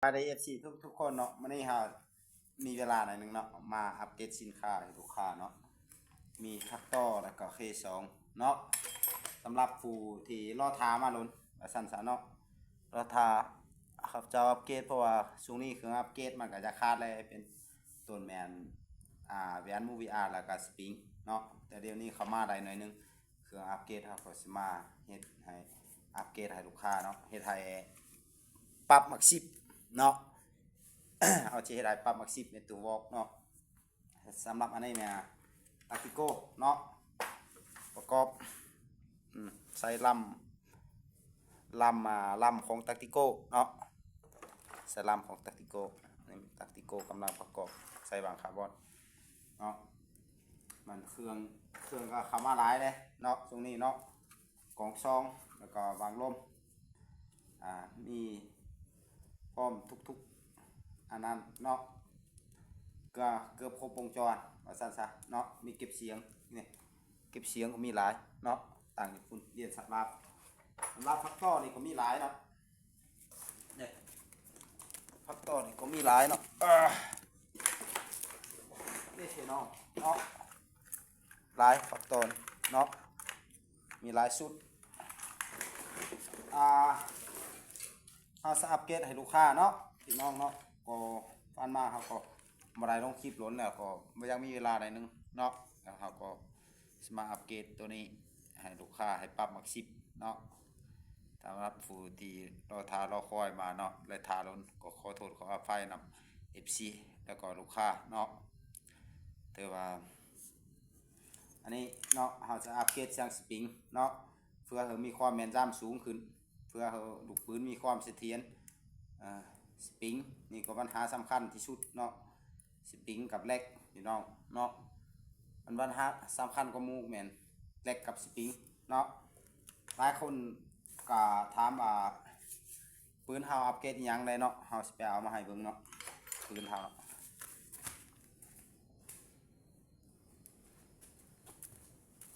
ສະບາຍດີ ເອັຟຊີ ທຸກໆຄົນເນາະ, ມື້ນີ້ເຮົາມີເວລາໜ້ອຍໜຶ່ງເນາະ ມາອັບເກຣດສິນຄ້າໃຫ້ລູກຄ້າເນາະ, ມີພັກຕໍ່ ແລ້ວກໍເຄສອງເນາະ. ສຳລັບຜູ້ທີ່ລໍຖ້າມາດົນ ວ່າຊັ້ນຊະເນາະ, ລໍຖ້າເຂົາເຈົ້າອັບເກຣດ ເພາະວ່າຊ່ວງນີ້ເຄື່ອງອັບເກຣດມັນກໍຈະຂາດແຫຼະ, ເປັນຕົ້ນແມ່ນ ອ່າ ແຫວນ Movia ແລ້ວກໍສະປຣິງເນາະ, ແຕ່ດຽວນີ້ເຂົ້າມາໄດ້ໜ້ອຍໜຶ່ງ. ເຄື່ອງອັບເກຣດ ເຮົາກໍຊິມາເຮັດໃຫ້ ອັບເກຣດໃຫ້ລູກຄ້າເນາະ, ເຮັດໃຫ້ປັບໝາກສິບເນາະ, ເຮົາຊິເຮັດໃຫ້ປັບໝາກສິບເປັນຕົວວອກເນາະ. ສຳລັບອັນນີ້ແມ່ນ Tactico ເນາະ, ປະກອບ ອືມ ໃສ່ລຳ ລຳ ອ່າ ລຳຂອງ Tactico ເນາະ, ໃສ່ລຳຂອງ Tactico ນີ້ Tactico ກຳລັງປະກອບ ໃສ່ວາງຄາບອນເນາະ. ມັນເຄື່ອງ ເຄື່ອງກໍເຂົ້າມາຫຼາຍເດ້ເນາະ ຊ່ວງນີ້ເນາະ, ກອງຊອງ ແລ້ວກໍບັງລົມ ອ່າ ມີພ້ອມທຸກໆ ອັນນັ້ນເນາະ, ກໍເກືອບຄົບວົງຈອນ ວ່າຊັ້ນຊະເນາະ. ມີເກັບສຽງ ນີ້ ເກັບສຽງກໍມີຫຼາຍເນາະ, ຕັ້ງຢູ່ພຸ້ນ ລຽນສຳລັບ ສຳລັບພັກຕໍ່ນີ້ກໍມີຫຼາຍເນາະ. ນີ້ ພັກຕໍ່ນີ້ກໍມີຫຼາຍເນາະ, ເອີ ນີ້ພີ່ນ້ອງເນາະ, ຫຼາຍພັກຕໍ່ນີ້ເນາະ, ມີຫຼາຍຊຸດ. ອ່າ ເຮົາຈະອັບເກຣດໃຫ້ລູກຄ້າເນາະ ພີ່ນ້ອງເນາະ, ກໍຜ່ານມາເຮົາກໍບໍ່ໄດ້ລົງຄລິບດົນແລ້ວ, ກໍບໍ່ຢາກມີເວລາໜ້ອຍໜຶ່ງເນາະ, ແລ້ວເຮົາກໍ ຊິມາອັບເກຣດຕົວນີ້ໃຫ້ລູກຄ້າ ໃຫ້ປັບໝາກສິບເນາະ. ສຳລັບຜູ້ທີ່ລໍຖ້າລໍຄອຍມາເນາະ ແລະ ຖ້າດົນ ກໍຂໍໂທດຂໍອະໄພນຳ ເອັຟຊີ ແລ້ວກໍລູກຄ້າເນາະ. ຖືວ່າອັນນີ້ເນາະ ເຮົາຈະອັບເກຣດເຄື່ອງສະປຣິງເນາະ ເພື່ອໃຫ້ມີຄວາມແມ່ນຢຳສູງຂຶ້ນ, ເພື່ອໃຫ້ລູກປືນມີຄວາມສະຖຽນ. ເອີ ສະປຣິງນີ້ກໍບັນຫາສຳຄັນທີ່ສຸດເນາະ, ສະປຣິງກັບແລັກ ພີ່ນ້ອງເນາະ, ມັນບັນຫາສຳຄັນກວ່າໝູ່ແມ່ນແລັກກັບສະປຣິງເນາະ. ຫຼາຍຄົນກໍຖາມວ່າ ປືນເຮົາອັບເກຣດອີ່ຫຍັງໄດ້ເນາະ, ເຮົາຊິໄປເອົາມາໃຫ້ເບິ່ງເນາະ ປືນເຮົາເນາະ.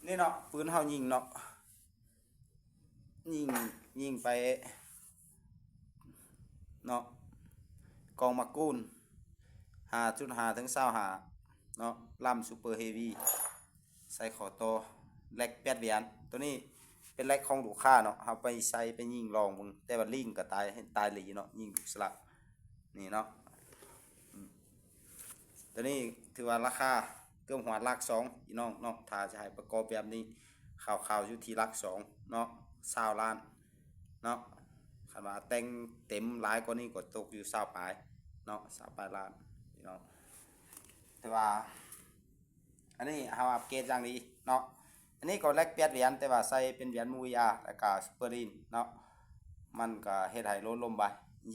ນີ້ເນາະ ປືນເຮົາຍິງເນາະ, ຍິງ ຍິງໄປເນາະ ກອງໝາກກູນ ຫ້າຈຸດຫ້າ ເຖິງ ຊາວຫ້າເນາະ, ລຳຊຸບເປີເຮວີ ໃສ່ຂໍ້ຕໍ່ ແລັກແປດຫວຽນ. ຕົວນີ້ເປັນແລັກຂອງລູກຄ້າເນາະ, ເຮົາໄປໃສ່ໄປຍິງລອງເບິ່ງ, ແຕ່ວ່າລີງກໍຕາຍ ຕາຍຫຼີເນາະ, ຍິງລູກສະຫຼັກນີ້ເນາະ. ອືມ ຕົວນີ້ຖືວ່າລາຄາເກືອບຮອດຫຼັກສອງ ພີ່ນ້ອງເນາະ, ຖ້າຈະໃຫ້ປະກອບແບບນີ້ ຄ່າວໆຢູ່ທີ່ຫຼັກສອງເນາະ, ຊາວລ້ານເນາະ. ຄັນວ່າແຕ່ງເຕັມຫຼາຍກວ່ານີ້ກໍຕົກຢູ່ຊາວປາຍເນາະ, ຊາວປາຍລ້ານ ພີ່ນ້ອງ. ແຕ່ວ່າ ອັນນີ້ເຮົາອັບເກຣດຢ່າງດີເນາະ. ອັນນີ້ກໍແລັກແປດຫວຽນ ແຕ່ວ່າໃສ່ເປັນຫວຽນ Movia ແລ້ວກໍ Super Lean ເນາະ, ມັນກໍເຮັດໃຫ້ໂຫຼດລົມໄວ,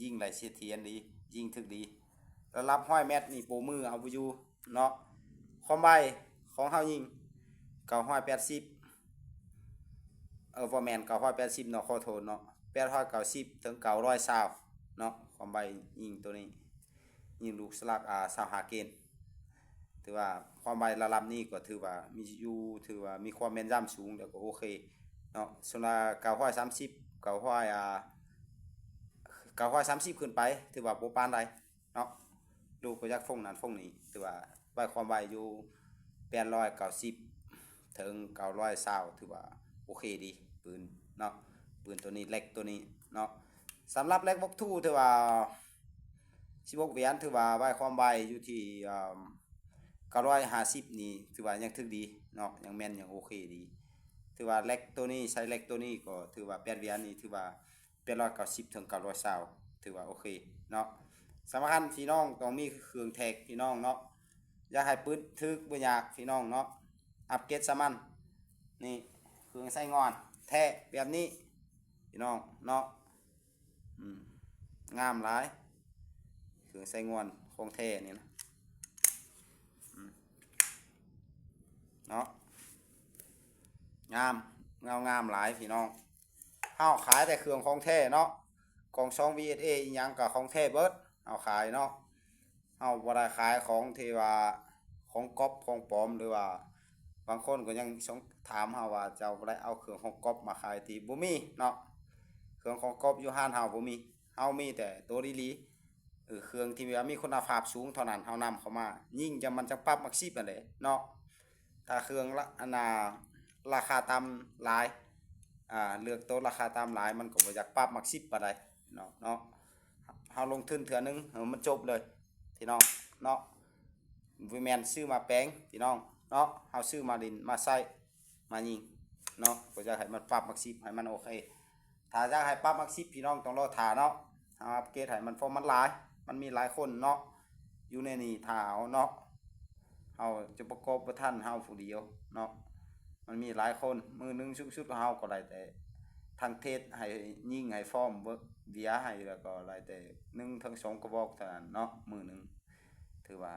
ຍິງໄດ້ສະຖຽນດີ, ຍິງຖືກດີ. ລະດັບຮ້ອຍແມັດນີ້ໂປ້ມືເອົາບໍ່ຢູ່ເນາະ. ຄວາມໄວຂອງເຮົາຍິງ ເກົ້າຮ້ອຍແປດສິບ ເອີ ບໍ່ແມ່ນ ເກົ້າຮ້ອຍແປດສິບເນາະ, ຂໍໂທດເນາະ, ແປດຮ້ອຍເກົ້າສິບ ເຖິງ ເກົ້າຮ້ອຍຊາວເນາະ, ຄວາມໄວຍິງໂຕນີ້. ຍິງລູກສະຫຼັກ ອ່າ ຊາວຫ້າເກນ. ຖືວ່າຄວາມໄວລະດັບນີ້ກໍຖືວ່າມີຢູ່ ຖືວ່າມີຄວາມແມ່ນຢຳສູງ ແລ້ວກໍໂອເຄເນາະ. ສ່ວນວ່າເກົ້າຮ້ອຍສາມສິບ ເກົ້າຮ້ອຍ ອ່າ ເກົ້າຮ້ອຍສາມສິບຂຶ້ນໄປ ຖືວ່າບໍ່ປານໃດເນາະ. ລູກກໍຢາກຟົງນັ້ນຟົງນີ້ ຖືວ່າໄວ ຄວາມໄວຢູ່ແປດຮ້ອຍເກົ້າສິບ ເຖິງເກົ້າຮ້ອຍຊາວ ຖືວ່າໂອເຄດີ ປືນເນາະ, ປືນໂຕນີ້ ແລັກໂຕນີ້ເນາະ. ສຳລັບແລັກບັກທູ ຖືວ່າສິບຫົກຫວຽນ ຖືວ່າໄວ ຄວາມໄວຢູ່ທີ່ ເອີ່ມ ເກົ້າຮ້ອຍຫ້າສິບນີ້ ຖືວ່າຍັງຖືກດີເນາະ, ຍັງແມ່ນ ຍັງໂອເຄດີ. ຖືວ່າແລັກໂຕນີ້ ໃຊ້ແລັກໂຕນີ້ກໍຖືວ່າແປດຫວຽນນີ້ ຖືວ່າ ແປດຮ້ອຍເກົ້າສິບ ເຖິງ ເກົ້າຮ້ອຍຊາວ ຖືວ່າໂອເຄເນາະ. ສຳຄັນພີ່ນ້ອງຕ້ອງມີເຄື່ອງແທັກ ພີ່ນ້ອງເນາະ, ຢາກໃຫ້ປືນຖືກບໍ່ຍາກ ພີ່ນ້ອງເນາະ, ອັບເກຣດໃສ່ມັນ. ນີ້ເຄື່ອງໃຊ້ງອນແທ້ແບບນີ້ ພີ່ນ້ອງເນາະ. ອືມ ງາມຫຼາຍ ເຄື່ອງໃຊ້ງອນຂອງແທ້ນີ້ນະ. ອືມ ເນາະ ງາມ ເງົາງາມຫຼາຍ ພີ່ນ້ອງ. ເຮົາຂາຍແຕ່ເຄື່ອງຂອງແທ້ເນາະ, ກອງຊອງ ວີເອສເອ ອີ່ຫຍັງກໍຂອງແທ້ເບິດ ເຮົາຂາຍເນາະ. ເຮົາບໍ່ໄດ້ຂາຍຂອງທີ່ວ່າຂອງກັອບຂອງປອມ ຫຼືວ່າບາງຄົນກໍຍັງສົງ ຖາມເຮົາວ່າ ເຈົ້າບໍ່ໄດ້ເອົາເຄື່ອງຂອງກັອບມາຂາຍຕິ? ບໍ່ມີເນາະ, ເຄື່ອງຂອງກັອບຢູ່ຮ້ານເຮົາບໍ່ມີ. ເຮົາມີແຕ່ໂຕດີໆ ເອີ ເຄື່ອງທີ່ວ່າມີຄຸນນະພາບສູງເທົ່ານັ້ນ ເຮົານຳເຂົ້າມາຍິງ ຈະ ມັນຈະປັບໝາກສິບຫັ້ນແຫຼະເນາະ. ຖ້າເຄື່ອງລະ ອັນນ່າ ລາຄາຕ່ຳຫຼາຍ ອ່າ ເລືອກໂຕລາຄາຕ່ຳຫຼາຍ ມັນກໍບໍ່ຢາກປັບໝາກສິບປານໃດເນາະ ເນາະ. ເຮົາລົງທຶນເທື່ອໜຶ່ງໃຫ້ມັນຈົບເລີຍ ພີ່ນ້ອງເນາະ. ບໍ່ແມ່ນຊື້ມາແປງ ພີ່ນ້ອງເນາະ, ເຮົາຊື້ມາຫຼິ້ນ ມາໃຊ້ ມາຍິງເນາະ. ກໍຢາກໃຫ້ມັນປັບໝາກສິບໃຫ້ມັນໂອເຄ. ຖ້າຢາກໃຫ້ປັບໝາກສິບ ພີ່ນ້ອງຕ້ອງລໍຖ້າເນາະ. ເຮົາອັບເກຣດໃຫ້ມັນ ເພາະມັນຫຼາຍ ມັນມີຫຼາຍຄົນເນາະ ຢູ່ໃນນີ້ຖ້າເຮົາເນາະ. ເຮົາຈະປະກອບບໍ່ທັນເຮົາຜູ້ດຽວເນາະ, ມັນມີຫຼາຍຄົນ. ມື້ໜຶ່ງສູງສຸດເຮົາກໍໄດ້ແຕ່ທັງເທສໃຫ້ຍິງ ໃຫ້ຟອມເວີ ເບຍໃຫ້ ແລ້ວກໍໄດ້ແຕ່ໜຶ່ງເຖິງສອງກະບອກເທົ່ານັ້ນເນາະ ມື້ໜຶ່ງ. ຖືວ່າ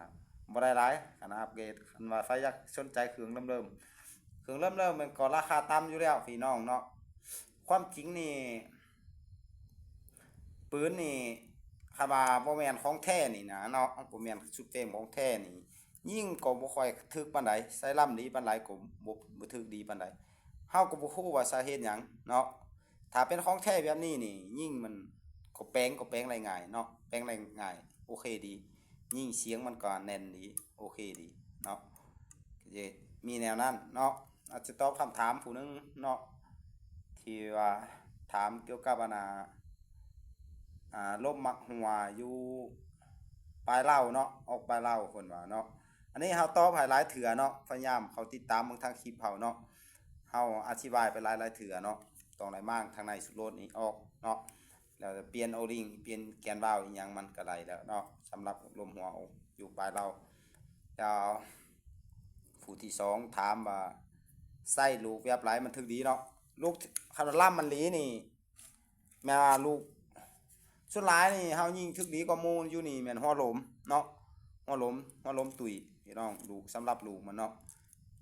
ບໍ່ໄດ້ຫຼາຍ ຄັນອັບເກຣດ. ຄັນວ່າໃຜຢາກສົນໃຈເຄື່ອງເລີ່ມໆ ເຄື່ອງເລີ່ມໆ ມັນກໍລາຄາຕ່ຳຢູ່ແລ້ວ ພີ່ນ້ອງເນາະ. ຄວາມຈິງນີ້ ປືນນີ້ ຄັນວ່າບໍ່ແມ່ນຂອງແທ້ນີ້ນະເນາະ, ບໍ່ແມ່ນຊຸດເຟຣມຂອງແທ້ນີ້ ຍິງກໍບໍ່ຄ່ອຍຖືກປານໃດ, ໃສ່ລຳດີປານໃດກໍບໍ່ ບໍ່ຖືກດີປານໃດ. ເຮົາກໍບໍ່ຮູ້ວ່າສາເຫດຫຍັງເນາະ. ຖ້າເປັນຂອງແທ້ແບບນີ້ນີ້ ຍິງມັນກໍແປງ ກໍແປງໄດ້ງ່າຍເນາະ, ແປງໄດ້ງ່າຍ ໂອເຄດີ. ຍິງສຽງມັນກໍແໜ້ນດີ ໂອເຄດີເນາະ. ກໍຈະມີແນວນັ້ນເນາະ. ອາດຈະຕອບຄຳຖາມຜູ້ໜຶ່ງເນາະ ທີ່ວ່າຖາມກ່ຽວກັບອັນນ່າ ອ່າ ລົມໝາກຫົ່ວຢູ່ປາຍເຫຼົ່າເນາະ, ອອກປາຍເຫຼົ່າເພິ່ນວ່າເນາະ. ອັນນີ້ເຮົາຕອບໃຫ້ຫຼາຍເທື່ອເນາະ, ພະຍາຍາມເຂົ້າຕິດຕາມເບິ່ງທາງຄລິບເຮົາເນາະ. ເຮົາອະທິບາຍໄປຫຼາຍໆເທື່ອເນາະ, ຕ້ອງໄດ້ມ້າງທາງໃນສຸດໂລດນີ້ອອກເນາະ. ແລ້ວປ່ຽນໂອລິງ ປ່ຽນແກນວາວອີ່ຫຍັງມັນກໍໄດ້ແລ້ວເນາະ ສຳລັບລົມຫົ່ວຢູ່ປາຍເຫຼົ່າ. ແລ້ວຜູ້ທີສອງຖາມວ່າໃຊ້ລູກແບບໃດມັນຖືກດີເນາະ. ລູກ ຄັນວ່າລຳມັນດີນີ້ ແມ່ນວ່າລູກ ສ່ວນຫຼາຍນີ້ເຮົາຍິງຖືກດີກວ່າໝູ່ຢູ່ນີ້ແມ່ນຫົວລົມເນາະ, ຫົວລົມ ຫົວລົມຕຸ້ຍ ພີ່ນ້ອງ. ລູກ ສຳລັບລູກມັນເນາະ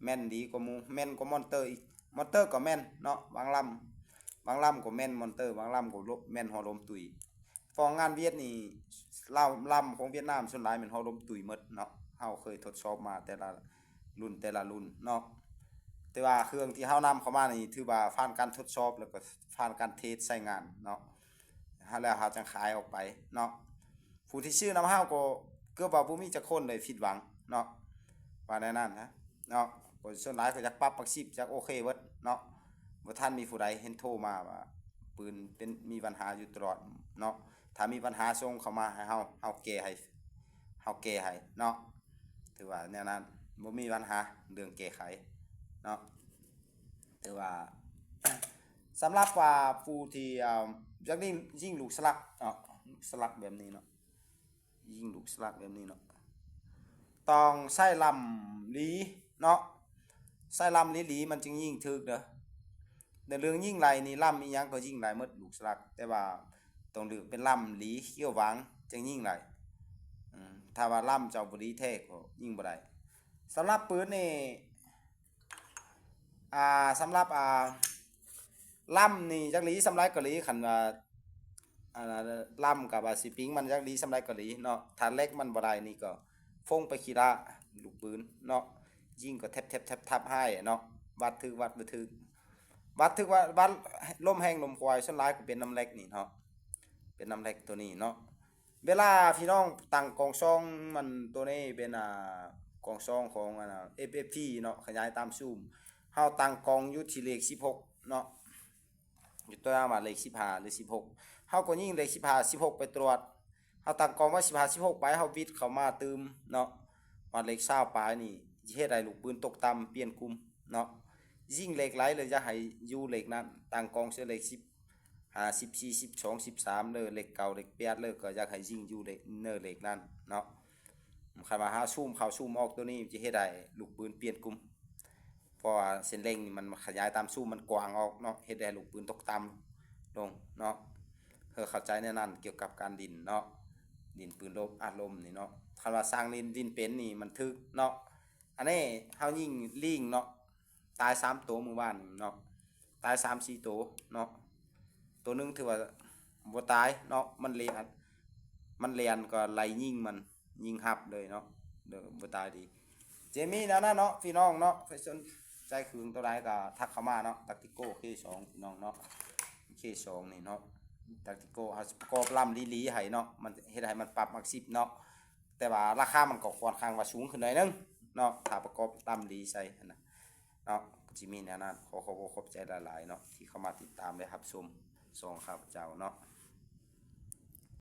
ແມ່ນດີກວ່າໝູ່ ແມ່ນກວ່າມອນເຕີອີກ. ມອນເຕີກໍແມ່ນເນາະ ບາງລຳ ບາງລຳກໍແມ່ນມອນເຕີ ບາງລຳກໍແມ່ນຫົວລົມຕຸ້ຍ. ເພາະງານຫວຽດນີ້ ລຳ ລຳຂອງຫວຽດນາມສ່ວນຫຼາຍແມ່ນຫົວລົມຕຸ້ຍໝົດເນາະ, ເຮົາເຄີຍທົດສອບມາແຕ່ລະລຸ້ນ ແຕ່ລະລຸ້ນເນາະ. ແຕ່ວ່າເຄື່ອງທີ່ເຮົານຳເຂົ້າມານີ້ ຖືວ່າຜ່ານການທົດສອບ ແລ້ວກໍຜ່ານການເທສໃຊ້ງານເນາະ, ແລ້ວເຮົາຈັ່ງຂາຍອອກໄປເນາະ. ຜູ້ທີ່ຊື້ນຳເຮົາກໍເກືອບວ່າບໍ່ມີຈັກຄົນໄດ້ຜິດຫວັງເນາະ ວ່າແນວນັ້ນນະເນາະ. ກໍສ່ວນຫຼາຍກໍຢາກປັບປັກຊິບ ຢາກໂອເຄເບິດເນາະ. ບໍ່ທັນມີຜູ້ໃດເຫັນໂທມາວ່າປືນເປັນ ມີບັນຫາຢູ່ຕະຫຼອດເນາະ. ຖ້າມີບັນຫາສົ່ງເຂົ້າມາໃຫ້ເຮົາ ເຮົາແກ້ໃຫ້ ເຮົາແກ້ໃຫ້ເນາະ. ຖືວ່າແນວນັ້ນ ບໍ່ມີບັນຫາເລື່ອງແກ້ໄຂເນາະ. ຖືວ່າ ສຳລັບວ່າຜູ້ທີ່ ເອີ່ມ ຢາກໄດ້ຍິງລູກສະຫຼັກເນາະ, ສະຫຼັກແບບນີ້ເນາະ, ຍິງລູກສະຫຼັກແບບນີ້ເນາະ ຕ້ອງໃຊ້ລຳຫຼີເນາະ, ໃຊ້ລຳຫຼີໆ ມັນຈຶ່ງຍິງຖືກເດີ. ໃນເລື່ອງຍິງໄລ່ນີ້ ລຳອີ່ຫຍັງກໍຍິງໄດ້ໝົດ ລູກສະຫຼັກ, ແຕ່ວ່າຕ້ອງເລືອກເປັນລຳຫຼີຂຽວຫວ່າງ ຈຶ່ງຍິງໄດ້. ອືມ ຖ້າວ່າລຳເຈົ້າບໍ່ດີແທ້ກໍຍິງບໍ່ໄດ້. ສຳລັບປືນນີ້ ອ່າ ສຳລັບ ອ່າ ລຳນີ້ຈັກຫຼີສ່ຳໃດກໍຫຼີ, ຄັນວ່າ ອ່າ ລຳກັບວ່າສະປຣິງມັນຈັກຫຼີສ່ຳໃດກໍຫຼີເນາະ. ຖ້າເຫຼັກມັນບໍ່ໄດ້ນີ້ກໍຟົງໄປຂີ້ລາລູກປືນເນາະ, ຍິງກໍແທັບໆໆໆໃຫ້ເນາະ, ວັດຖືກວັດບໍ່ຖືກ, ວັດຖືກວັດ ວັດລົມແຮງລົມຄວາຍ, ສ່ວນຫຼາຍກໍເປັນນຳເຫຼັກນີ້ເນາະ, ເປັນນຳເຫຼັກໂຕນີ້ເນາະ. ເວລາພີ່ນ້ອງຕັ້ງກອງຊອງ ມັນໂຕນີ້ເປັນ ອ່າ ກອງຊອງຂອງ ອັນ ເອັຟເອັຟພີ ເນາະ, ຂະຫຍາຍຕາມຊູມ. ເຮົາຕັ້ງກອງຢູ່ທີ່ເລກສິບຫົກເນາະ, ຍົກຕົວຢ່າງວ່າເລກສິບຫ້າ ຫຼື ສິບຫົກ ເຮົາກໍຍິງເລກສິບຫ້າ ສິບຫົກໄປຕະຫຼອດ. ເຮົາຕັ້ງກອງໄວ້ສິບຫ້າ ສິບຫົກໄປ, ເຮົາບິດເຂົ້າມາຕື່ມເນາະ, ຮອດເລກຊາວປາຍນີ້ ຊິເຮັດໃຫ້ລູກປືນຕົກຕ່ຳ ປ່ຽນກຸ່ມເນາະ. ຍິງເລກໃດ ແລ້ວຢາກໃຫ້ຢູ່ເລກນັ້ນ, ຕັ້ງກອງໃສ່ເລກສິບ ອ່າ ສິບສີ່ ສິບສອງ ສິບສາມເດີ, ເລກເກົ້າ ເລກແປດເດີ, ກໍຢາກໃຫ້ຍິງຢູ່ເລກ ເນີເລກນັ້ນເນາະ. ຄັນວ່າເຮົາຊູມເຂົ້າຊູມອອກໂຕນີ້ ຈະເຮັດໃຫ້ລູກປືນປ່ຽນກຸ່ມ, ເພາະວ່າເສັ້ນເລັງນີ້ມັນຂະຫຍາຍຕາມຊູມ ມັນກວ້າງອອກເນາະ, ເຮັດໃຫ້ລູກປືນຕົກຕ່ຳລົງເນາະ. ເອີ ເຂົ້າໃຈແນວນັ້ນ ກ່ຽວກັບການຫຼິ້ນເນາະ, ຫຼິ້ນປືນລົມ ອາລົມນີ້ເນາະ. ຄັນວ່າຊ່າງຫຼິ້ນ ຫຼິ້ນເປັນນີ້ ມັນຖືກເນາະ. ອັນນີ້ເຮົາຍິງລີງເນາະ, ຕາຍສາມໂຕມື້ວານນີ້ເນາະ, ຕາຍສາມສີ່ໂຕເນາະ. ໂຕໜຶ່ງຖືວ່າບໍ່ຕາຍເນາະ, ມັນເລນ ມັນແລ່ນກໍໄລ່ຍິງມັນ, ຍິງຮັບເລີຍເນາະ, ເດີ ບໍ່ຕາຍດີ. ຈະມີແນວນັ້ນເນາະ ພີ່ນ້ອງເນາະ, ໃຜສົນໃຈເຄື່ອງໂຕໃດກໍທັກເຂົ້າມາເນາະ, ຕາກຕິໂກ ເຄສອງ ພີ່ນ້ອງເນາະ, ເຄສອງນີ້ເນາະ. Tactical ເຮົາຊິປະກອບລຳລີໆໃຫ້ເນາະ ມັນເຮັດໃຫ້ມັນປັບມັກຊິບເນາະ ແຕ່ວ່າລາຄາມັນກໍຄ່ອນຂ້າງວ່າສູງຂຶ້ນໜ້ອຍໜຶ່ງເນາະ ຖ້າປະກອບລຳລີໃສ່ຫັ້ນນະເນາະ ກໍຊິມີແນວນັ້ນ. ຂໍຂອບອົກຂອບໃຈຫຼາຍໆເນາະ ທີ່ເຂົ້າມາຕິດຕາມ ແລະ ຮັບຊົມຊ່ອງຂ້າພະເຈົ້າເນາະ.